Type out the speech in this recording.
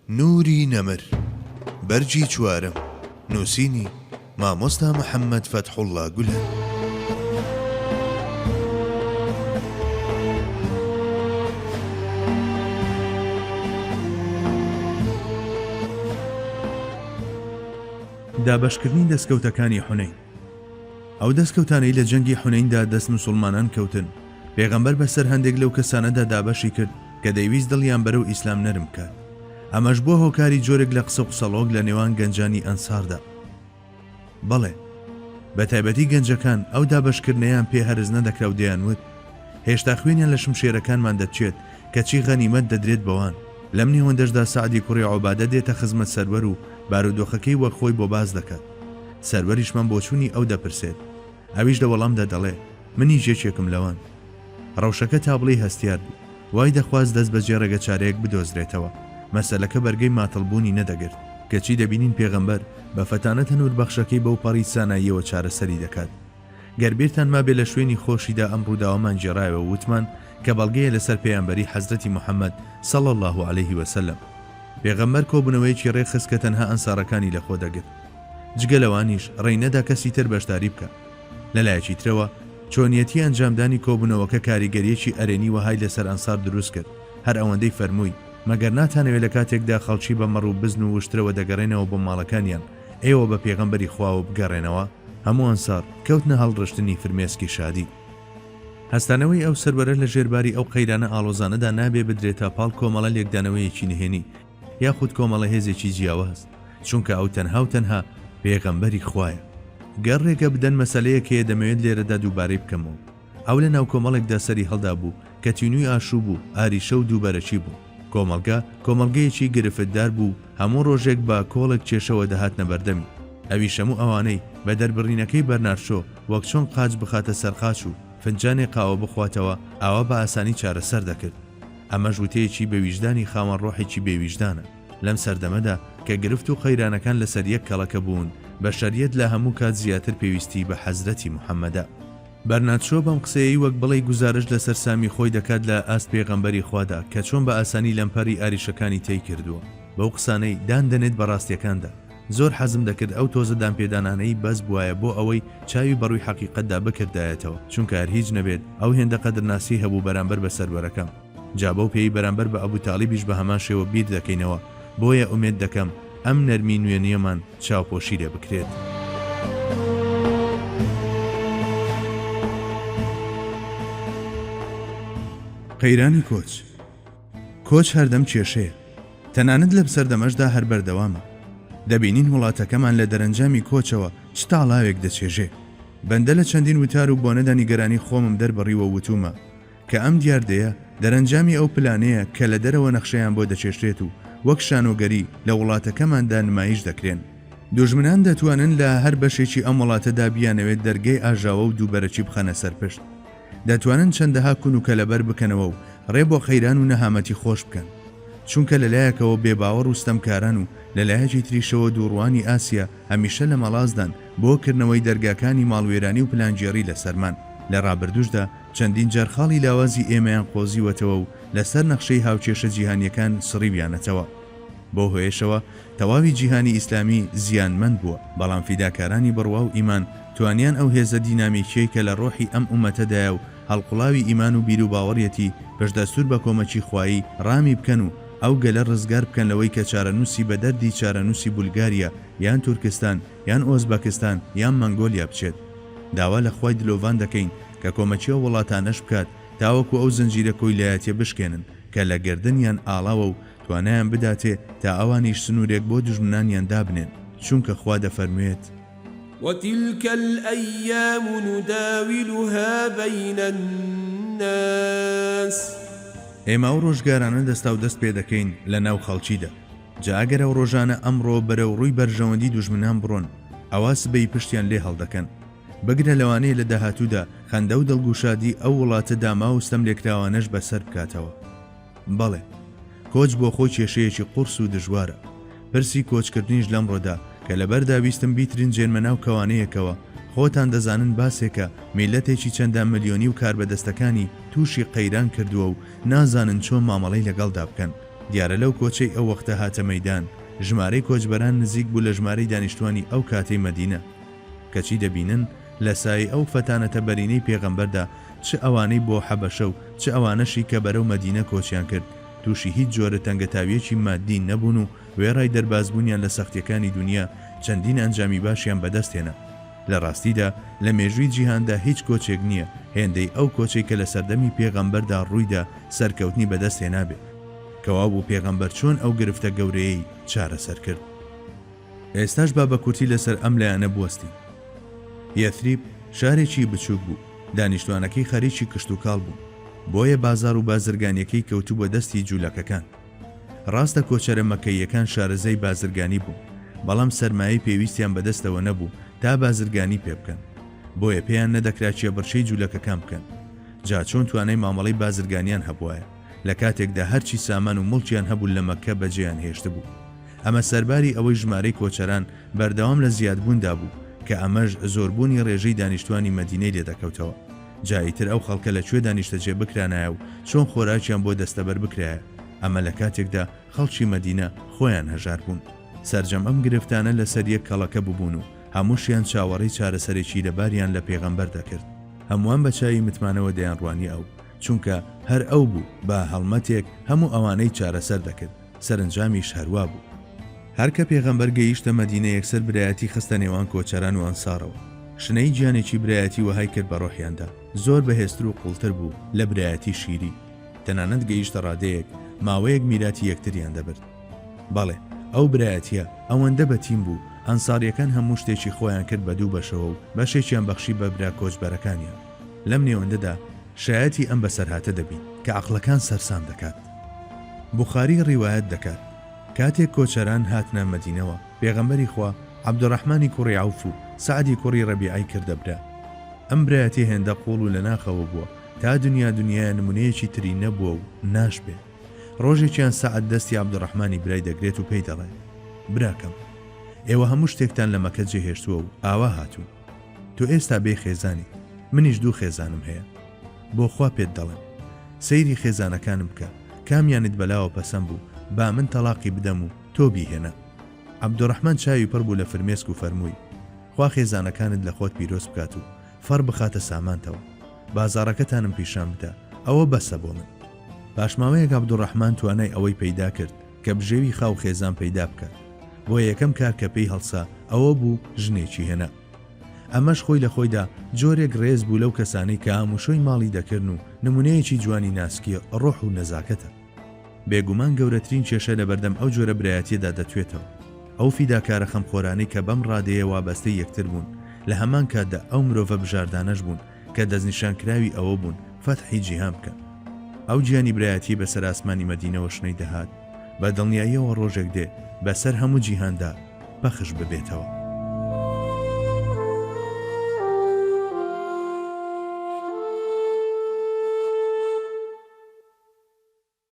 نوری نەمر، بەرگی چوارەم، نووسینی، مامۆستا محەممەد فەتحوڵڵا گولەن. دابەشکردنی دەستکەوتەکانی حونەین. ئەو دەستکەوتانەی لە جەنگی حونەیندا دەست موسوڵمانان کەوتن، پێغەمبەر بەسەر هەندێک لەو کەسانەدا دابەشی کرد کە دەیویست دڵیان بەرەو ئیسلام نەرم بکات. ئەمەش بووە هۆکاری جۆرێک لە قسە و قسەڵۆک لە نێوان گەنجانی ئەنساردا. بەڵێ، بە تایبەتی گەنجەکان ئەو دابەشکردنەیان پێ هەرس نەدەکرا و دەیانوت، هێشتا خوێنیان لە شمشێرەکانمان دەچێت، کەچی غەنیمەت دەدرێت بەوان. لەم نێوەندەشدا سەعدی کوڕی عوبادە دێتە خزمەت سەروەر و بارودۆخەکەی وەک خۆی بۆ باس دەکات. سەروەریشمان بۆچوونی ئەو دەپرسێت. ئەویش لە وەڵامدا دەڵێ، منیش یەکێکم لەوان. ڕەوشەکە تا بڵێی هەستیار بوو. وای دەخواست دەستبەجێ ڕێگەچارەیەک بدۆزرێتەوە. مەسەلەکە بەرگەی ماتڵبوونی نەدەگرت. کەچی دەبینین پێغەمبەر بە فەتانەتە نووربەخشەکەی بەوپەڕی ساناییەوە چارەسەری دەکات. گەر بیرتان مابێ لە شوێنی خۆشیدا ئەم ڕووداوەمان گێڕایەوە وتمان کە بەڵگەیە لەسەر پەیامبەری حەزرەتی محمد صلی اللە علیه وسلم. پێغەمبەر کۆبوونەوەیەکی ڕێکخست کە تەنها ئەنساڕەکانی لەخۆ دەگرت. جگە لەوانیش ڕێی نەدا کەسی تر بەشداری بکا. لە لایەکی ترەوە چۆنیەتی ئەنجامدانی کۆبوونەوەکە کاریگەریەکی ئەرێنی وەهای لەسەر ئەنسار دروست کرد هەر ئەوەندەی فەرمووی مەگەر ناتانەوێ لە کاتێکدا خەڵکی بە مەڕ و بزن و وشترەوە دەگەڕێنەوە بۆ ماڵەکانیان ئێوە بە پێغەمبەری خواوە بگەڕێنەوە؟ هەموو ئەنسار کەوتنە هەڵڕشتنی فرمێسکی شادی. هەستانەوەی ئەو سەروەرە لە ژێر باری ئەو قەیرانە ئاڵۆزانەدا نابێ بدرێتە پاڵ کۆمەڵە لێکدانەوەیەکی نهێنی یاخود کۆمەڵە هێزێکی جیاواز، چونکە ئەو تەنها و تەنها پێغەمبەری خوایە. گەر ڕێگە بدەن مەسەلەیەک هەیە دەمەوێت لێرەدا دووبارەی بکەمەوە. ئەو لە ناو کۆمەڵێکدا سەری هەڵدابوو کە تینووی ئاشووب و ئاریشە و دووبەرەکی بوون. کۆمەڵگە، کۆمەڵگەیەکی گرفتدار بوو و هەموو ڕۆژێک بە کۆڵێک کێشەوە دەهاتنە بەردەمی. ئەویش هەموو ئەوانەی، بە دەربڕینەکەی بەرنارد شۆ، وەک چۆن قاچ بخاتە سەر قاچ و فنجانێک قاوە بخواتەوە، ئاوا بە ئاسانی چارەسەر دەکرد. ئەمەش وتەیەکی بە ویژدانی خاوەن ڕۆحێکی بێ ویژدانە. لەم سەردەمەدا کە گرفت و قەیرانەکان لەسەر یەک کەڵەکە بوون، بەشەریەت لە هەموو کات زیاتر پێویستی بە حەزرەتی محەمەدە. بەرنارد شۆ بەم قسەیەی وەک بڵێی گوزارشت لە سەرسامی خۆی دەکات لە ئاست پێغەمبەری خوادا کە چۆن بە ئاسانی لەمپەری ئاریشەکانی تەی کردووە. بەو قسانەی دان دەنێت بە ڕاستیەکاندا. زۆر حەزم دەکرد ئەو تۆزە دانپێدانانەی بەس بوایە بۆ ئەوەی چاوی بەڕووی حەقیقەتدا بکردایەتەوە، چونکە هەر هیچ نەبێت ئەو هێندە قەدرناسی هەبوو بەرامبەر بە سەروەرەکەم. جا بەو پێیەی بەرامبەر بە ئەبو تاڵیبیش بە هەمان شێوە بیر دەکەینەوە، بۆیە ئومێد دەکەم ئەم نەرمی نوێنیەمان چاوپۆشی لێ بکرێت. قەیرانی کۆچ کۆچ هەردەم کێشەیە، تەنانەت لەم سەردەمەشدا هەر بەردەوامە. دەبینین وڵاتەکەمان لە دەرەنجامی کۆچەوە چ تاڵاوێک دەچێژێ. بەندە لە چەندین وتار و بۆنەدا نیگەرانی خۆمم دەربڕیوە و وتوومە کە ئەم دیاردەیە دەرەنجامی ئەو پلانەیە کە لە دەرەوە نەخشەیان بۆ دەکێشرێت و وەک شانۆگەری لە وڵاتەکەماندا نمایش دەکرێن. دوژمنان دەتوانن لە هەر بەشێکی ئەم وڵاتەدا بیانەوێت دەرگەی ئاژاوە و دووبەرەکی بخەنە سەر پشت. دەتوانن چەندەها کون و کەلەبەر بکەنەوە و ڕێ بۆ قەیران و نەهامەتی خۆش بکەن. چونکە لە لایەکەوە بێ باوەڕ و ستەمکاران و لە لایەکی تریشەوە دووڕووانی ئاسیا هەمیشە لە مەڵاسدان بۆ کردنەوەی دەرگاکانی ماڵوێرانی و پلانگێڕی لەسەرمان. لە ڕابردووشدا چەندین جار خاڵی لاوازی ئێمەیان قۆزیوەتەوە و لەسەر نەخشەی هاوکێشە جیهانییەکان سڕیویانەتەوە. بەو هۆیەشەوە تەواوی جیهانی ئیسلامی زیانمەند بووە، بەڵام فیداکارانی بڕوا و ئیمان توانیان ئەو هێزە دینامیکیەی کە لە ڕۆحی ئەم ئوممەتەدایە و هەڵقوڵاوی ئیمان و بیروباوەڕیەتی پشتئەستوور بە کۆمەکی خوایی ڕامی بکەن و ئەو گەلە ڕزگار بکەن لەوەی کە چارەنووسی بە دەردی چارەنووسی بولگاریا یان تورکستان یان ئۆزبەکستان یان مەنگۆلیا بچێت. داوا لە خوای دلۆڤان دەکەین کە کۆمەکی ئەو وڵاتانەش بکات تاوەکو ئەو زنجیرە کۆیلایەتیە بشکێنن کە لە گەردنیان ئاڵاوە و توانایان بداتێ تا ئەوانیش سنوورێک بۆ دوژمنانیان دابنێن، چونکە خوا دەفەرموێت. وتلک الایام نداولها بین الناس. ئێمە ئەو ڕۆژگارانە دەستاودەست پێ دەکەین لە ناو خەڵکیدا، جا ئەگەر ئەو ڕۆژانە ئەمڕۆ بەرەو ڕووی بەرژەوەندی دوژمنان بڕۆن، ئەوا سبەی پشتیان لێ هەڵدەکەن. بگرە لەوانەیە لە داهاتوودا خەندە و دڵگوشادی ئەو وڵاتە داماو و ستەملێکراوانەش بەسەر بکاتەوە. بەڵێ، کۆچ بۆ خۆی کێشەیەکی قوڕس و دژوارە. پرسی کۆچکردنیش لەمڕۆدا، کە لەبەردا ویستم بیترنجێنمە ناو کەوانەیەکەوە، خۆتان دەزانن باسێکە میللەتێکی چەندان ملیۆنی و کاربەدەستەکانی تووشی قەیران کردووە و نازانن چۆن مامەڵەی لەگەڵدا بکەن. دیارە لەو کۆچەی ئەو وەختە هاتە مەیدان، ژمارەی کۆچبەران نزیک بوو لە ژمارەی دانیشتوانی ئەو کاتەی مەدینە. کەچی دەبینن لە سایەی ئەو فەتانەتە بەرینەی پێغەمبەردا چ ئەوانەی بۆ حەبەشە و چ ئەوانەشی کە بەرەو مەدینە کۆچیان کرد تووشی هیچ جۆرە تەنگەتاوییەکی ماددی نەبوون و وێڕای دەربازبوونیان لە سەختییەکانی دونیا چەندین ئەنجامی باشیان بەدەست هێنا. لە ڕاستیدا لە مێژووی جیهاندا هیچ کۆچێک نییە هێندەی ئەو کۆچەی کە لە سەردەمی پێغەمبەردا ڕوویدا سەرکەوتنی بەدەست هێنابێ. کەوابوو پێغەمبەر چۆن ئەو گرفتە گەورەیەی چارەسەر کرد؟ ئێستاش با بە کورتی لەسەر ئەم لایەنە بوەستین. یەثریب شارێکی بچووک بوو، دانیشتوانەکەی خەریکی کشتوکاڵ بوون، بۆیە بازاڕ و بازرگانیەکەی کەوتبووە دەستی جولەکەکان. ڕاستە کۆچەرە مەککەییەکان شارەزای بازرگانی بوون، بەڵام سەرمایەی پێویستیان بەدەستەوە نەبوو تا بازرگانی پێ بکەن. بۆیە پێیان نەدەکرا کێبڕکێی جولەکەکان بکەن. جا چۆن توانای مامەڵەی بازرگانیان هەبوایە، لە کاتێکدا هەرچی سامان و موڵکیان هەبوو لە مەککە بەجێیان هێشتبوو. ئەمە سەرباری ئەوەی ژمارەی کۆچەران بەردەوام لە زیادبووندا بوو، کە ئەمەش زۆربوونی ڕێژەی دانیشتوانی مەدینەی لێدەکەوتەوە. جا ئیتر ئەو خەڵکە لە کوێدا نیشتەجێ بکرانایە و چۆن خۆراکیان بۆ دەستەبەر بکرایە، ئەمە لە کاتێکدا خەڵکی مەدینە خۆیان هەژار بوون. سەرجەم ئەم گرفتانە لەسەر یەک کەڵەکە ببوون و هەمووشیان چاوەڕێی چارەسەرێکی لەباریان لە پێغەمبەر دەکرد. هەمووان بە چاوی متمانەوە دەیانڕوانیە ئەو، چونکە هەر ئەو بوو بە هەڵمەتێک هەموو ئەوانەی چارەسەر دەکرد، سەرەنجامیش هەروا بوو. هەر کە پێغەمبەر گەیشتە مەدینە یەکسەر برایەتی خستە نێوان کۆچەران و ئەنسارەوە. شنەی گیانێکی برایەتی وەهای کرد بە ڕۆحیاندا، زۆر بەهێزتر و قوڵتر بوو لە برایەتی شیری. تەنانەت گەیشتە ڕادەیەک ماوەیەک میراتی یەکتریان دەبرد. بەڵێ، ئەو برایەتییە ئەوەندە بەتین بوو، ئەنسارییەکان هەموو شتێکی خۆیان کرد بە دوو بەشەوە و بەشێکیان بەخشی بە برا کۆچبەرەکانیان. لەم نێوەندەدا شایەتی ئەم بەسەرهاتە دەبین کە عەقڵەکان سەرسام دەکات. بوخاری ڕیوایەت دەکات، کاتێک کۆچەران هاتنە مەدینەوە، پێغەمبەری خوا عەبدوڕەحمانی کوڕی عەوف و سەعدی کوڕی ڕەبیعەی کردە برا. ئەم برایەتیە هێندە قووڵ و لە ناخەوە بووە تا دنیا دنیایە نمونەیەکی تری نەبووە و ناشبێ. ڕۆژێکیان سەعد دەستی عەبدوڕەحمانی برای دەگرێت و پێی دەڵێ، براکەم! ئێوە هەموو شتێکتان لە مەکە جێهێشتووە و ئاوا هاتوون. تۆ ئێستا بێ خێزانیت، منیش دوو خێزانم هەیە. بۆ خوا پێت دەڵێم. سەیری خێزانەکانم بکە، کامیانت بەلاوە پەسەند بوو، با من تەڵاقی بدەم و تۆ بیهێنە. عەبدولڕەحمان چاوی پڕ بوو لە فرمێسک و فەرمووی، خوا خێزانەکانت لە خۆت پیرۆز بکات و فەڕ بخاتە سامانتەوە. بازاڕەکەتانم پیشان بدە، ئەوە بەسە بۆ من. پاش ماوەیەک عەبدولڕەحمان توانای ئەوەی پەیدا کرد کە بژێوی خاو خێزان پەیدا بکات. بۆیە یەکەم کار کە پێی هەڵسا ئەوە بوو ژنێکی هێنا. ئەمەش خۆی لە خۆیدا جۆرێک ڕێز بوو لەو کەسانەی کە ئاموشۆی ماڵی دەکردن و نمونەیەکی جوانی ناسکی ڕۆح و نەزاکەتە. بێگومان گەورەترین کێشە لەبەردەم ئەو جۆرە برایەتیەدا دەتوێتەوە. ئەو فیداکارە خەمخۆرانەی کە بەم ڕادەیە وابەستەی یەکتر بوون، لە هەمان کاتدا ئەو مرۆڤە بژاردانەش بوون کە دەستنیشانکراوی ئەوە بوون فەتحی جیهان بکەن. ئەو گیانی برایەتیەی بەسەر ئاسمانی مەدینەوە شنەی دەهات، بە دڵنیاییەوە ڕۆژێک دێ بەسەر هەموو جیهاندا پەخش ببێتەوە.